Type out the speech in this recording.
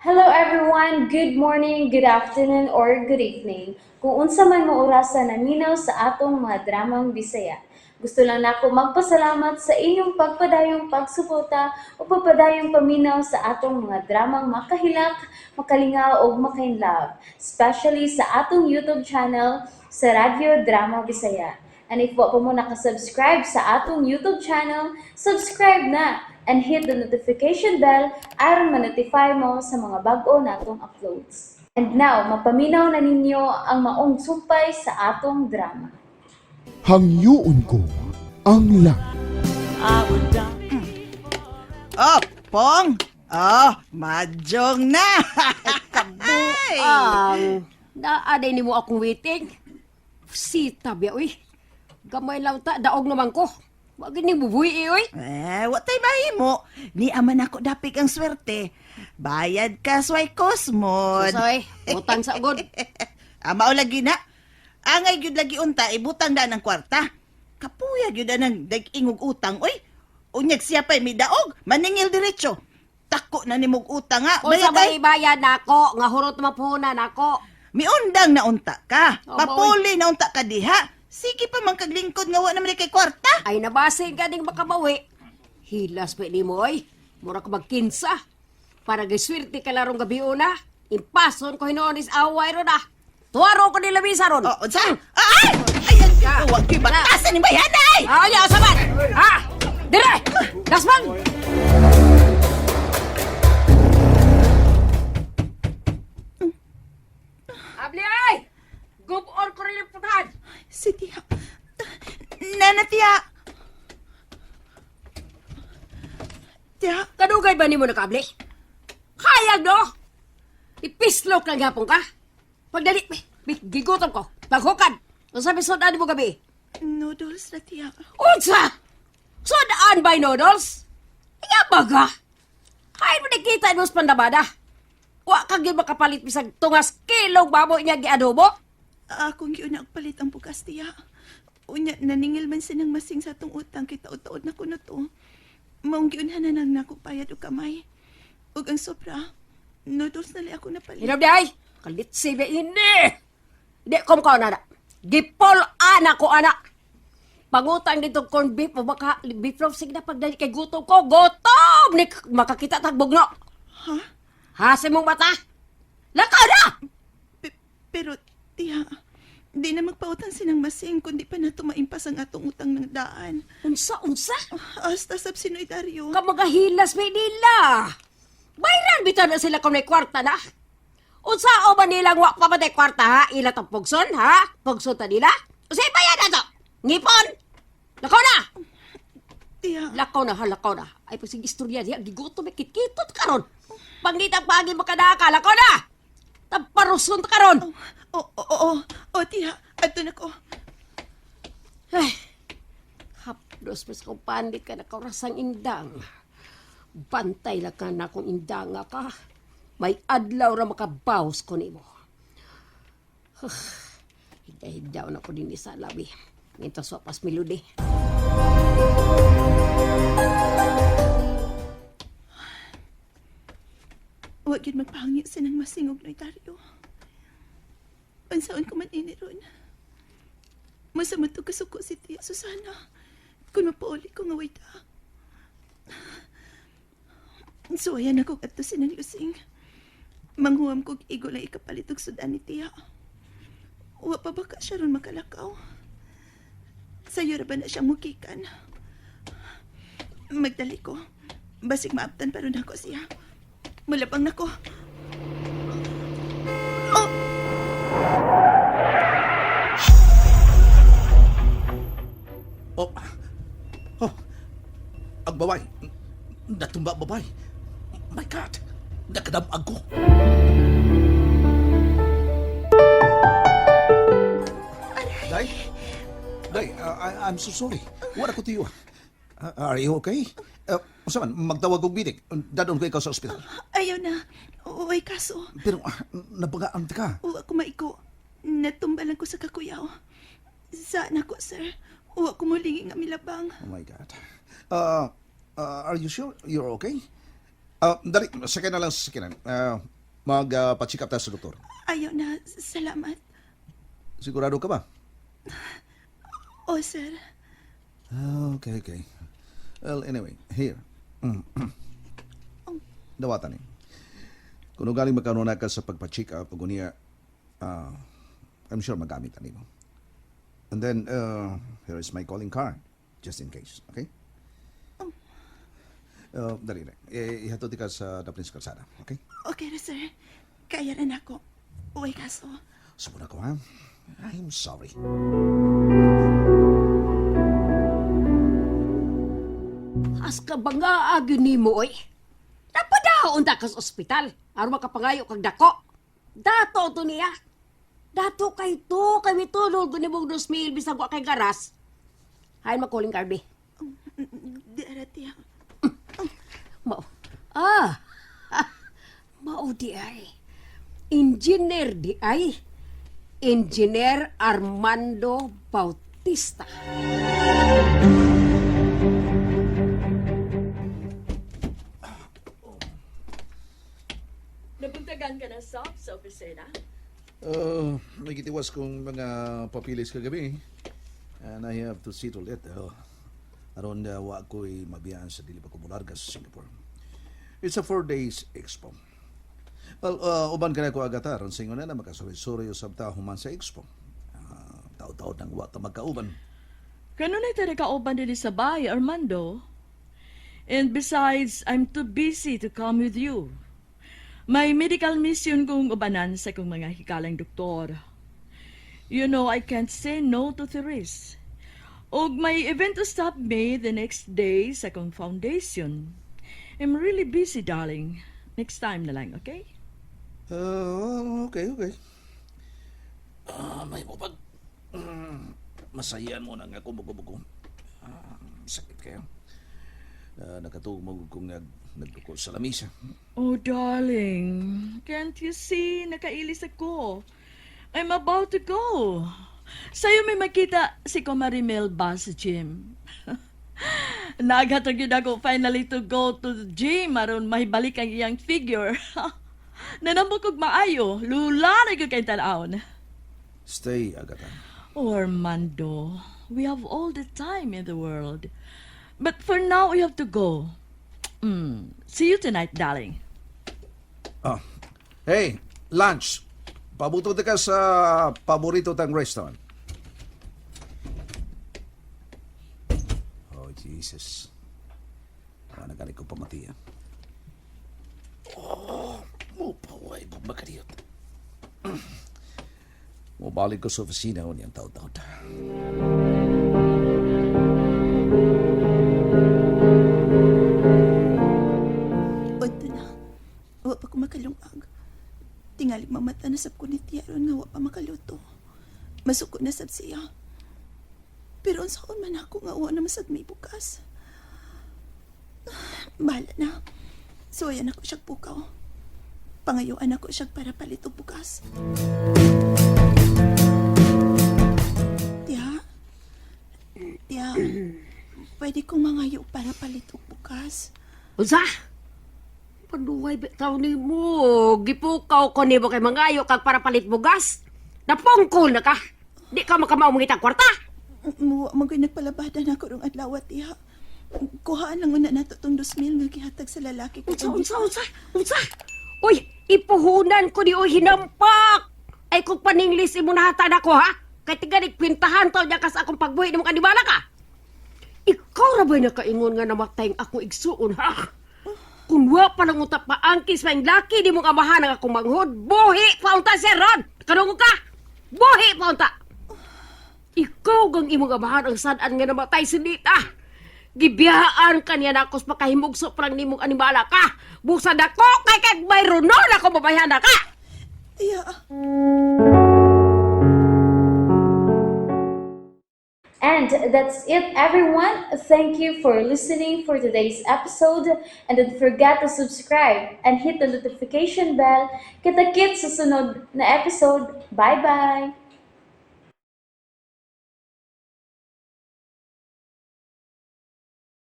Hello everyone! Good morning, good afternoon, or good evening. Kung unsa man mo orasa naminaw sa atong mga dramang Bisaya. Gusto lang nako magpasalamat sa inyong pagpadayong pagsuporta o pagpadayong paminaw sa atong mga dramang makahilak, makalingaw ug makainlove, especially sa atong YouTube channel sa Radyo Drama Bisaya. And if wa pa mo nakasubscribe sa atong YouTube channel, subscribe na and hit the notification bell aron ma-notify mo sa mga bag-o natong uploads. And now, mapaminaw na ninyo ang maong sumpay sa atong drama. Hangyoon ko ang langit. Oh, Pong! Oh, mahjong na! Kabuang. Naaday ni mo akong waiting. Sita biya, uy. Gamay lang ta, daog naman ko. Wag ni bubuhi, uy. Eh, wa tay mahimo. Ni aman ako dapik ang swerte. Bayad ka sway kosmod. Susoy, utang sa ugod. Ah, mao lagi na. Angay gyud lagi unta ibutang daan ang kwarta. Kapuya gyud anang dag-ingog utang oy. Unyag siya pa'y midaog, maningil diretso. Tako na nimog utang ha. Unsa Bayad ba ay, ibayad nako? Nga hurot mapuhunan nako. miundang na unta ka. Oh, Papuli na unta ka diha. Sige pa man kaglingkod nga wa naman kay kwarta. Ay nabase ganing makabawi. Hilas pa ni mo, oy. Mura ka magkinsa. Para giswerte ka larong gabi una. Impason ko hinuon is away ron ah. Tuwaro ko nila misa ron. Oh, unsa? Ay! Ay, ay, wa gyud batasan ni bayanay. Ay, asaman! Ha? Dire! Dasman! Abli ay! Gubor ko rin yung putahan! Si Tia. Nana, Tia. Tia, Kadugay ba nimo nakaabli? Hayag no? Ipislok lang gapon ka. Pagdali, gigutom ko. Paghukad. Unsa may sudan mo gabi? Noodles na, Tia. Unsa? Sudaan by noodles? Iya baga? Hay mo nakita mo sa pandabada. Wa ka gyud makapalit bisag tungas kilong baboy niya giadobo. Akong giuna og palit ang bugas, tiya. Unya, naningil man sinang masing sa atong utang kay taod-taod na kuno to. Maong giunhan na nang nako bayad og kamay. Ug ang sobra, noodles na li ako napalit. Hinom di ay. Kalit si ba ini. Di ko mukha na. Gipol ana ko ana. Pangutang dito corn beef o baka beef loaf sige na pagdali kay gutom ko. Gutom! Ni makakita tag bugno. Ha? Ha sa mong mata? Lakaw na! Pero, tiya, di na magpautang sinang masing kundi pa nato maimpas ang atong utang ng daan. Unsa unsa? Hasta sab si Dario. Kamagahilas may nila. Bayran bitaw na sila kung may kwarta na. Unsa o ba nilang wa pa ba tay kwarta ha? Ila tong pugson ha? Pugson ta nila? Unsa ibayad na to? Ngipon! Lakaw na! Tiya, Lakaw na ha, lakaw na. Ay, pag sige istorya diya, gigutom, eh, kitkito ta karon. Pangitang pagi makadaka, lakaw na! Tamparuson ta karon. oh, oh, oh, oh, oh, tiya, adto na ko. Ay, hapdos pa sa kong pandit ka na kaurasang indang. Bantay lang ka na kung indanga ka. May adlaw ra makabaws ko nimo. Higda-higda na ko din sa labi. Mintos wa pas miludi. Wa gyud magpahangyo sinang masing og Noy Dario. Unsaon ko man ini ron. Masa man to kasuko si Tia Susana. Kung mapauli ko nga way ta. Suwayan ako adto sinang Lusing. Manghuam kog igo lang ikapalit og sudan ni Tia. Wa pa ba ka siya ron makalakaw? Sayo ra ba na siya mukikan? Magdali ko. Basig maabtan pa ron ako siya. Malabang nako. Oh! Oh. Oh. Ang babae. Natumba ang babae. My God. Nakadamag ko. Day? Day, I'm so sorry. Wala ko tiyo. Are you okay? Unsa man, magtawag og bidik. Dadon ko ikaw sa ospital. Ayaw na. Uway kaso. Pero nabagaan ka. Uwa ko maigo. Natumba lang ko sa kakuyaw. Saan ako, sir? Uwa ko mulingi nga milabang. Oh my God. Are you sure you're okay? Dali, sakay na lang sa sakinan. Mag-pa-check up tayo sa doktor. Ayaw na, salamat. Sigurado ka ba? O, sir. Okay. Well, anyway, here. Dawatan eh. Kung galing magkaroon na ka sa pagpa-check up, pag niya, I'm sure magamit ani mo. And then, here is my calling card, just in case, okay? Dali na. Eh, ihatod ka sa Daplins Calzada, okay? Okay ra, sir. Kaya rin ako. Uy, kaso. Sumuna ko, ha? I'm sorry. As ka ba nga agyo nimo oy? Napadaon ta ka sa ospital. Aron makapangayo kag dako. Dato to niya. Dato kay to kay mitulog ni mong 2,000 bisag wa kay garas. Hain makuling karbi. Di ara, tiya. Mao. Ah. Mao di ay. Engineer di ay. Engineer Armando Bautista. Nabuntagan ka na sob sa opisina? May gitiwas kong mga papilis kagabi. And I have to settle it. Aron wa ko'y mabiyaan sa dili pa ko mularga sa Singapore. It's a 4 days expo. Well, uban ka na ko agata. Aron sa ingon na makasuri-suri usab ta human sa expo. Taw-taw nang wa ta magkauban. Kanunay ta nakauban dinhi sa bahay, Armando. And besides, I'm too busy to come with you. May medical mission kong ubanan sa kong mga hikalang doktor. You know, I can't say no to Therese. Og may event to stop me the next day sa kong foundation. I'm really busy, darling. Next time na lang, okay? Okay. May mupag. Masayan mo na nga ako bugo-bugo. Sakit kayo. Nakatugmog kong nagdukol sa lamisa. Oh, darling, can't you see? Nakailis ako. I'm about to go. Sa'yo may makita si Comarimel ba sa gym? Naghatag yun ako finally to go to the gym aron mahibalik ang iyang figure. Nanambok og maayo, lula na gyud kay tan-awon. Stay, Agata. Oh, Armando, we have all the time in the world. But for now, we have to go. See you tonight, darling. Hey, lunch. Pabuto ka sa paborito tang restaurant. Oh, Jesus. Wala na gani ko pamatiya. Oh, mupaway kong makariyot. Mubalik ko sa opisina ko niyang taon-taon. Odto na. Wa pa ko makalungag. Tingalig mamata na sab ko ni tiya ron nga wa pa makaluto. Masuko na sab siya. Pero unsaon man ako nga wa na masad may bukas. Bahala na. Suwayan ako siyag pukaw. Pangayuan ako siyag para palit og bukas. Tiya? Tiya, pwede kong mangayo para palit og bukas. Unsa? Paduway bitaw nimo. Gipukaw ko nimo kay mangayo kag para palit bugas. Napungkol na ka. Di ka makamao mangitang kwarta. Muwa man ko'y nagpalabada na ako rong adlaw, tiya. Kuhaan lang una nato tong 2,000 nga gihatag sa lalaki ko. Unsa, unsa, unsa, unsa? Uy, ipuhunan ko ni oy hinampak. Ay kung paninglis imo nahatan ako ha. Kay tigalig kwintahan taw niya kas akong pagbuhi nimo kanibala ka. Ikaw ra ba'y nakaingon nga namatay ang akong igsuon ha? Kung wa pa lang utak paangkis maing laki di mong amahan ang akong manghod, buhi pa unta si Ron! Kanungo ka! Buhi pa unta! Ikaw gang imong amahan ang sad-an nga namatay si Nita. Gibiyaan ka niya na ako sa pakahimugso parang nimong animala ka. Buksan ako kay kag mayroon na ako mabayhan na ka. Tiya, And that's it, everyone. Thank you for listening for today's episode. And don't forget to subscribe and hit the notification bell. Kita-kits sa sunod na episode. Bye-bye!